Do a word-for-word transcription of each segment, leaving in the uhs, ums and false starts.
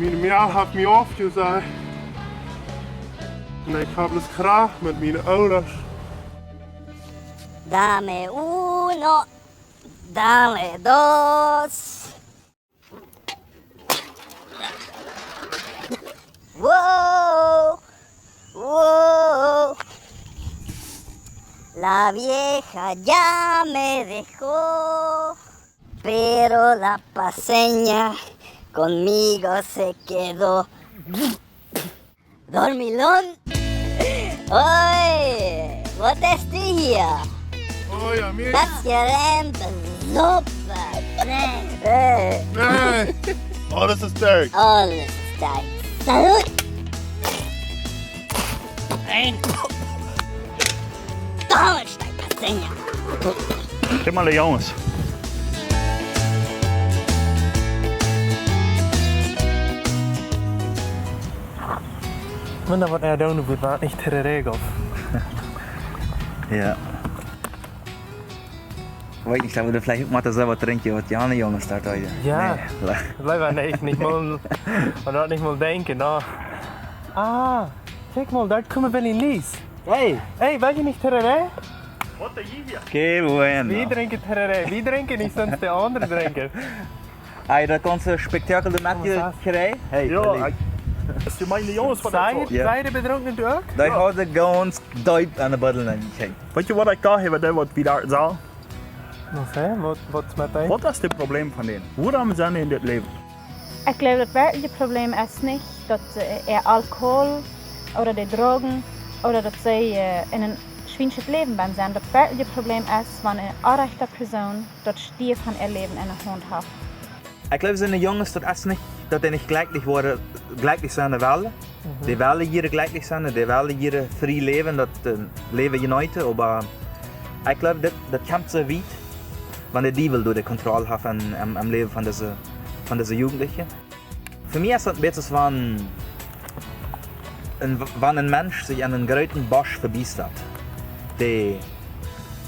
Miene Moa haft mie aufjesajcht. Un ekj hab bloos Krach met miene Oajasch. Dame uno, dame dos. Wow, wow. La vieja ya me dejó, pero la paceña conmigo se quedó. Dormilón. Oi, waut es dit hia? Oi, Amerika. Daut es je een besopen. Nä. Nä. Nä. Aules es doot. Aules es doot. Salut. Nein. Donnerstag, Paseña. Kjikj mol, Junges. Wunda waut hee doonen wudd, wan nich Tereré jeef. Jo. Weet nich, daut wie veleicht uk mol selfst drinkjen, waut jane Junges doa deeden. Jo. Nä, la- Leewa nich, nich mol, un uk nich mol denkjen, nä. Ah, kjikj mol, doa kjemt Willy Lies. Hey. Hey, well jie nich Tereré? Qué bueno. Wie drinkjen Tereré, wie drinkjen nich, sonst de aundre drinkjen. Hey, daut gaunze Spektakel doa met jekjräajen. Hey, jo, Willy. Ekj, es du miene Junges von de Saj, jo. Sent dee bedrunken uk? Dee Jo. Hauden gaunz deep aun de Buddel aunjekjikjt. Weet jie waut ekj doa hab, waut wie doa sajen? Waut, waut met dee? Waut es daut Problem von dän? Wuarom sent dee en dit Läwen? Ekj jleew, daut werkjliche Problem es nich, daut, äh, äa Alkohol ooda de Drogen ooda daut see, äh, en een schwienschet Läwen benen sent. Daut werkjliche Problem es, wan eene onrajchte Persoon daut Stiew von äa Läwen en de Haunt haft. Ekj jleew, soone Junges, daut es nich, daut dee nich jlekjlich woaren, jlekjlich sennen wellen. Mhm. Dee wellen hia jlekjlich sennen, dee wellen hia frie läwen, daut, äh, Läwen jeneeten, oba ekj jleew, daut, daut kjemt soo wiet, wan de Diewel doa de Kontroll haft aun, aun, aun Läwen von dise, von dise Jugendliche. Fa mie es daut een bät soo aus wan een, wan een Mensch sikj aun een grooten Bosch vebiestat. Dee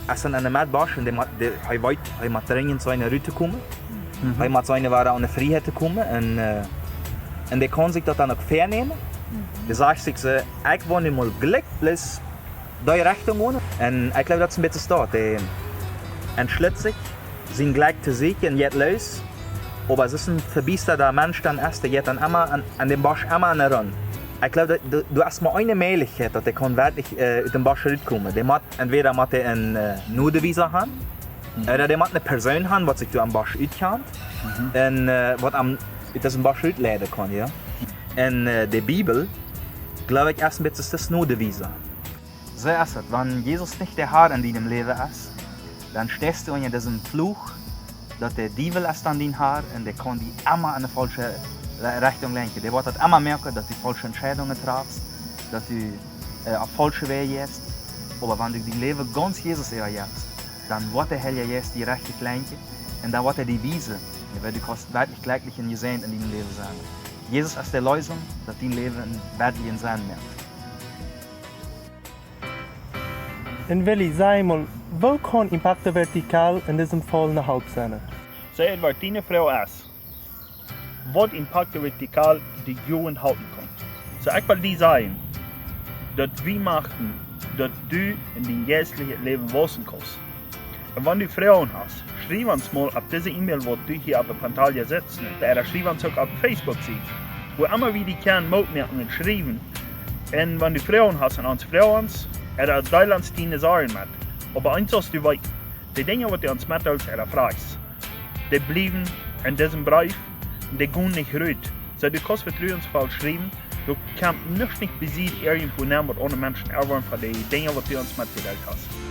es dan aun de Med Bosch un dee mott, dee, hee weet, hee mott drinjent sennen rut to komen. Mhm. Hee mott sennen, wada aun de Frieheit to komen. Un, äh, un dee kaun sikj daut dan uk väanämen. Mhm. Dee sajcht sikj soo, ekj well nu mol jlikj bloos dee Rechtunk gonen. Un ekj jleew, daut es een bät daut. Dee entschlit sikj, sien Jlikj to sieekjen, jeit loos. Oba soo aus een vebiestada Mensch dan es, dee jeit dan emma aun, aun dän Bosch emma aun de Rund. Ekj jleew, daut, daut, daut es mau eene Mäajlichkjeit, daut dee kaun werkjlich, äh, ut dän Bosch rutkomen. Dee mott, entwäda mott dee een, äh, Nodewieser haben, mhm, ooda dee mott eene Persoon haben, waut sikj doa aum Bosch utkjant, mhm, un, äh, waut am ut disen Bosch rutleiden kaun, jo. Un, äh, de Bibel, jleew ekj, es een bät daut Nodewieser. Soo es et, wan Jesus nich de Har en dien Läwen es, dan steist du unja disen Fluch, daut de Diewel es dan dien Har un dee kaun die emma en de faulsche Re-, Rechtunk lenkjen. Dee woat daut emma moaken, daut du faulsche Entscheidungen trafst, daut du, äh, opp faulsche Wäaj jeist. Oba wan du dien Läwen gaunz Jesus äwajefst, dan woat de Heilja Jeist die rajcht lenkjen un dan woat hee die wiesen, woo du kaust werkjlich jlekjlich un jesäajent en dien Läwen sennen. Jesus es de Leesunk, daut dien Läwen werkjlich een Senn moakt. Un Willy, saj mol, woo kaun Impacto Vertical en disen Faul eene Help sennen? Saj, Edward, diene Froag es, waut Impacto Vertical de Jugend halpen kaun. Soo, ekj well die sajen, daut wie moaken, daut du en dien jeistlichet Läwen wausen kaust. Un wan du Froagen hast, schriew ons mol opp dise E-Mail, waut du hia opp de Pantalla sitst, ooda schriew ons uk opp Facebook Sied, wua emma wie die kjennen Moot moaken un schriewen. Un wan du Froagen hast aun ons, froag ons, ooda deel ons diene Sorjen met. Oba eent saust du weeten, de Dinja, waut du ons metdeelst ooda frajchst, dee bliewen en disen Breef un dee gonen nich rut. Soo, du kaust vetruensvoll schriewen, doa kjemt nuscht nich besied irjentwua nenn, waut aundre Menschen erwoaren von de Dinja, waut du ons metjedeelt hast.